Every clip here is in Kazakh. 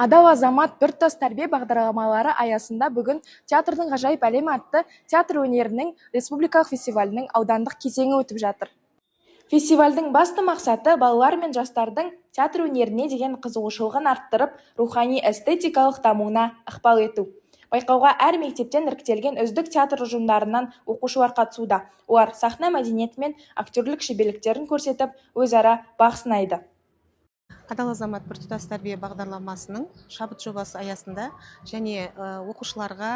Адал азамат, біртұтас тәрбие бағдарламалары аясында бүгін «Театрдың ғажайып әлемі» атты театр өнерінің республикалық фестивалінің аудандық кезеңі өтіп жатыр. Фестивальдің басты мақсаты – балалар мен жастардың театр өнеріне деген қызығушылығын арттырып, рухани эстетикалық дамуына ықпал ету. Байқауға әр мектептен іріктелген үздік театр ұжымдарынан оқушылар қатысуда. Олар сахна мәдениеті мен актерлік шеберліктерін көрсетіп, өзара бақ сынайды. «Адал азамат, біртұтас тәрбие» бағдарламасының «Шабыт» жобасы аясында және оқушыларға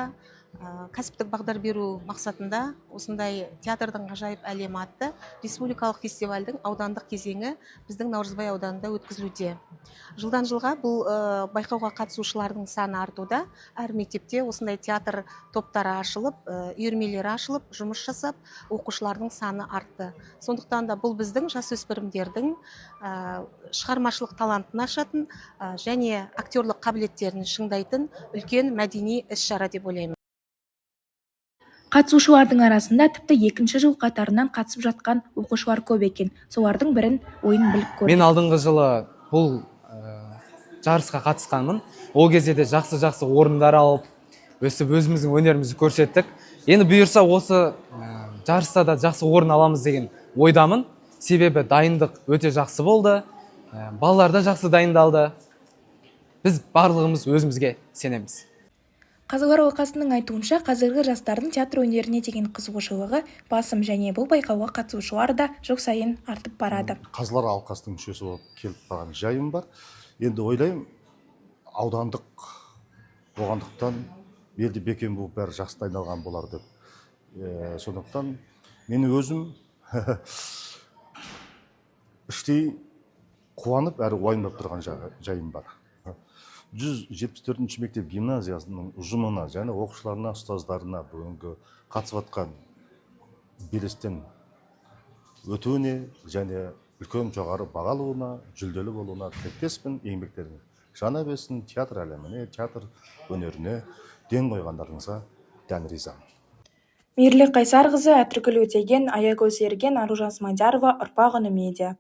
кәсіптік бағдар беру мақсатында осындай «Театрдың ғажайып әлемі» атты республикалық фестивальдің аудандық кезеңі біздің Наурызбай ауданында өткізілуде. Жылдан жылға бұл байқауға қатысушылардың саны артуда. Әр мектепте осындай театр топтары ашылып, үйірмелері ашылып, жұмыс жасап, оқушылардың саны артты. Сондықтан да бұл біздің жасөспірімдердің шығармашылық талантын ашатын және актерлік қабілеттерін шыңдайтын үлкен мәдени іс шара деп ойлаймын. Қатысушылардың арасында тіпті екінші жыл қатарынан қатысып жатқан оқушылар көп екен. Солардың бірін ойын біліп көрдік. Мен алдыңғы жылы бұл жарысқа қатысқанмын. Ол кезде де жақсы жақсы орындар алып, өстіп өзіміздің өнерімізді көрсеттік. Енді бұйырса, осы жарыста да жақсы орын аламыз деген ойдамын. Себебі дайындық өте жақсы болды. Балалар да жақсы дайындалды. Біз барлығымыз өзімізге сенеміз. Қазылар алқасының айтуынша, қазіргі жастардың театр өнеріне деген қызығушылығы басым және бұл байқауға қатысушылар да жыл сайын артып барады. Қазылар алқасының мүшесі болып келіп қалған жайым бар. Енді ойлаймын, аудандық болғандықтан белді бекем болып, бәрі жақсы дайындалған болар деп. Сондықтан мен өзім іштей қуанып әрі уайымдап тұрған жайым бар. 174-мектеп гимназиясының ұжымына және оқушыларына, ұстаздарына бүгінгі қатысып жатқан белестен өтуіне және үлкен жоғары баға алуына, жүлделі болуына тілектеспін. Еңбектеріңіз жана берсін. Театр әлеміне, театр өнеріне ден қойғандарыңызға дән ризамын. Мейірлік Қайсарқызы, Әтіргүл Өтеген, Аягөз Ерген, Аружан Смадиярова, «Ұрпақ үні» медиа.